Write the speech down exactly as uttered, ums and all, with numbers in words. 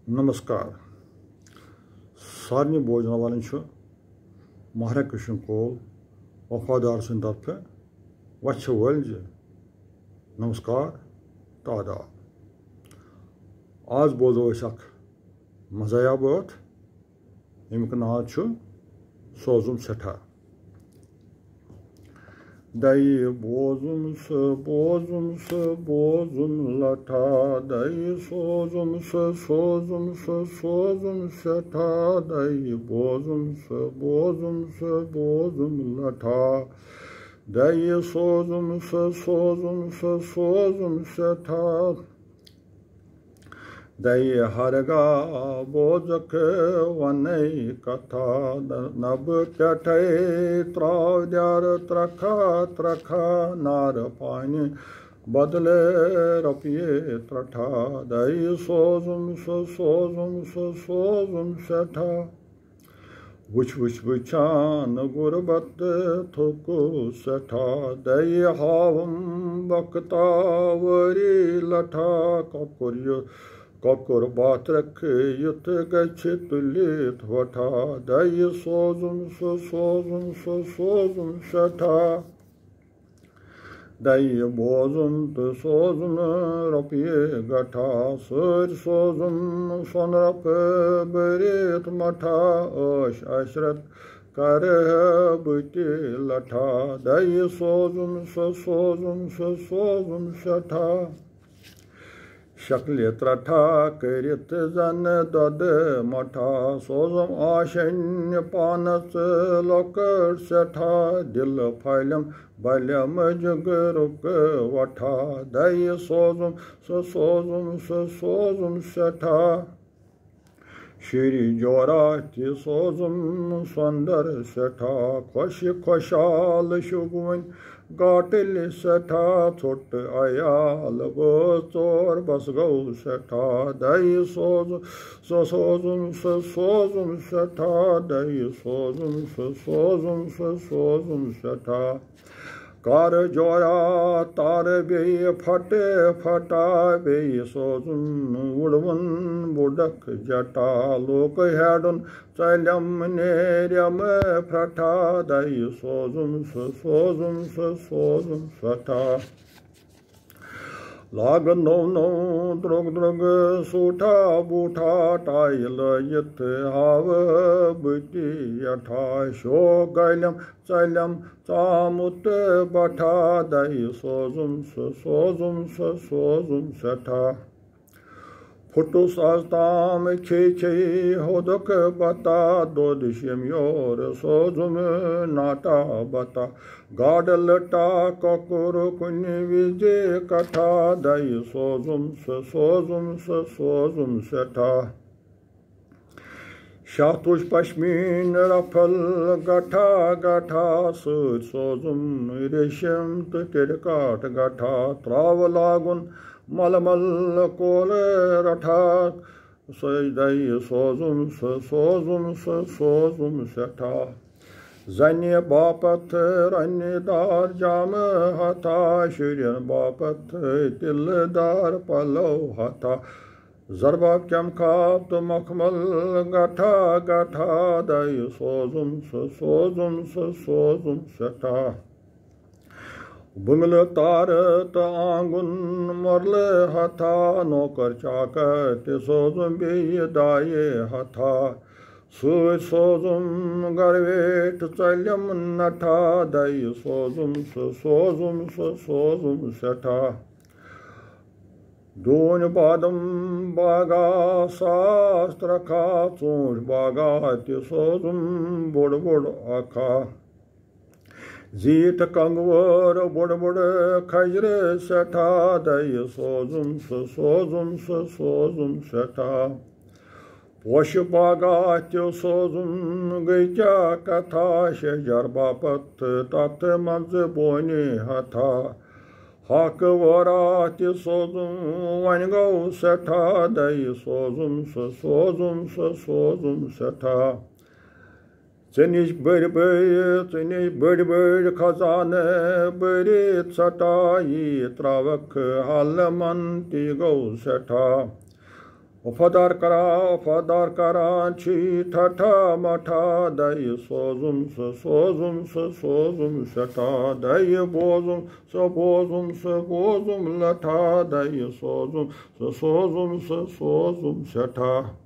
نمسکار۔ سارنٕے بوزن والٮ۪ن چھُ ماہرہ کشن کول وفادار سٕنٛدِ طرفہٕ وچھِ وٲلۍ زِ نمسکار تہٕ آداب۔ آز بوزو أسۍ اکھ مزاحیہ بٲتھ، ییٚمیُک ناو چھُ سوزُم سٮ۪ٹھاہ۔ دَیہِ بوزُم سُہ، بوزُم سُہ، بوزُم لَٹھا۔ دَیہِ سوزُم سُہ، سوزُم سُہ، سوزُم سٮ۪ٹھاہ۔ دَیہِ بوزُم سُہ، بوزُم سُہ، بوزُم لَٹھا۔ دَیہِ سوزُم سُہ، سوزُم سُہ، سوزُم سٮ۪ٹھاہ۔ دَیہِ ہرگاہ بوزکھ وَنے کتھا، نہ بہٕ پٮ۪ٹھے تراو دٮ۪رٕ ترکھا ترکھا، نارٕ پانہِ بدلے رۄپیہِ ترٹھا۔ دَیہِ سوزُم سُہ، سوزُم سُہ، سوزُم سٮ۪ٹھاہ۔ وٕچھ وٕچھ وٕچھان غُربت تھوٚکُس سٮ۪ٹھاہ۔ دَیہِ ہاوُم بختاوٲری لَٹھا۔ کۄکُر یُتھ، کۄکُر باترکھ یُتھ گژھِ تُلِتھ وۄٹھا۔ دَیہِ سوزُم سُہ، سوزُم سُہ، سوزُم سٮ۪ٹھاہ۔ دَیہِ بوزُم تہٕ سوزُم رۄپیہِ گٹھا۔ سۭتۍ سوزُم سۄنہٕ رۄپہٕ بٔرِتھ مَٹھا۔ عٲش عشرت کرٕ بہٕ تہِ لَٹھا۔ دَیہِ سوزُم سُہ، سوزُم سُہ، سوزُم سٮ۪ٹھاہ۔ شکلہِ ترٹھا کٔرِتھ زَن دۄدٕ مَٹھا۔ سوزُم آشَنہِ پانَس لۄکٕٹ سٮ۪ٹھاہ۔ دِلہٕ پھلٮ۪م بلٮ۪م جگرُک وۄٹھا۔ دَیہِ سوزُم سُہ، سوزُم سُہ، سوزُم سٮ۪ٹھاہ۔ شُرۍ جورا تہِ سوزُم سۄندر سٮ۪ٹھاہ۔ خۄش خۄشحال شوٚگ وۄنۍ گاٹٕلۍ سٮ۪ٹھاہ۔ ژھوٚٹ عیال بٲژ ژور بس گوٚو سٮ۪ٹھاہ۔ دَیہِ سوزُم سُہ، سوزُم سُہ، سوزُم سٮ۪ٹھاہ۔ دَیہِ سوزُم سُہ، سوزُم سُہ، سوزُم سٮ۪ٹھاہ۔ کر جورا تارٕ بیٚیہِ پھٹہٕ پھٹا۔ بیٚیہِ سوزُن وُڑوُن بُڈکھ جٹا۔ لوٗکہٕ ہیڈُن ژلٮ۪م نیرٮ۪م پھرٹھا۔ دَیہِ سوزُن سُہ، سوزُن سُہ، سوزُن سٮ۪ٹھاہ۔ لاگہٕ نوٚو نوٚو درٛوٚگ درٛوٚگ سوٗٹھا بوٗٹھا۔ ٹاے لٲگِتھ ہاوٕ بہٕ تہِ یٹھا۔ شوق گلٮ۪م ژلٮ۪م ژامُت بٹھا۔ دَیہِ سوزُم سُہ، سوزُم سُہ، سوزُم سٮ۪ٹھاہ۔ پھُٹُس از تام کھے کھے ہودُک بتا۔ دۄد شیٚم یورٕ سوزُم ناٹا بتا۔ گاڈٕ لٔٹا کۄکُر کُنہِ وِزِ کٹھا۔ دَیہِ سوزُم سُہ، سوزُم سُہ، سوزُم سٮ۪ٹھاہ۔ شاہ تُج پشمیٖن رفل گٹھا گٹھا۔ سۭتۍ سوزُم ریشم تہٕ ٹِرکاٹ گٹھا۔ تراوٕ لاگُن ململ کولہٕ رٹھا۔ سُے دَیہِ سوزُم سُہ، سوزُم سُہ، سوزُم سٮ۪ٹھاہ۔ زنہِ باپتھ رنہِ دار جامہٕ ہتھا۔ شُرٮ۪ن باپتھ تِلہٕ دار پلو ہتھا۔ زرباب کیمہٕ کھاب تہٕ مخمل گٹھا گٹھا۔ دَیہِ سوزُم سُہ، سوزُم سُہ، سوزُم سٮ۪ٹھاہ۔ بُنگلہٕ تارٕ تہٕ آنگُن مۄرلہٕ ہتھا۔ نوکر چاکر تہِ سوزُم بیٚیہِ دایہِ ہتھا۔ سۭتۍ سوزُم گرویٹھ ژلٮ۪م نٹھا۔ دَیہِ سوزُم سُہ، سوزُم سُہ، سوزُم سٮ۪ٹھاہ۔ ڈوٗنۍ بادم باغا ساس ترکھا۔ ژوٗنٛٹھۍ باغا تہِ سوزُم بوٚڑ بوٚڑ اکھا۔ زیٖٹھ کنٛگوَر بُڈٕ بُڈٕ کھجرٕ سٮ۪ٹھاہ۔ دَیہِ سوزُم سُہ، سوزُم سُہ، سوزُم سٮ۪ٹھاہ۔ پوشہٕ باغا تہِ سوزُم گٔے کیٛاہ کتھا۔ شیٚہجار باپتھ تتھ منٛزٕ بونہِ ہتھا۔ ہاکہٕ وٲرا تہِ سوزُم وۄنۍ گوٚو سٮ۪ٹھاہ۔ دَیہِ سوزُم سُہ، سوزُم سُہ، سوزُم سٮ۪ٹھاہ۔ ژےٚ نِش بٔرۍ بٔرۍ، ژےٚ نِش بٔڑۍ بٔڑۍ خزانہٕ بٔرِتھ سٹا۔ یی ترٛاوکھ حلمن تہِ گوٚو سٮ۪ٹھاہ۔ وفادار کران، وفادار کران چھی ٹھٹھا مٹھا، دَیہِ سوزُم سُہ، سوزُم سُہ، سوزُم سٮ۪ٹھاہ۔ دَیہِ بوزُم سُہ، بوزُم سُہ، بوزُم لٹھا، دَیہِ سوزُم سُہ، سوزُم سُہ، سوزُم سٮ۪ٹھاہ۔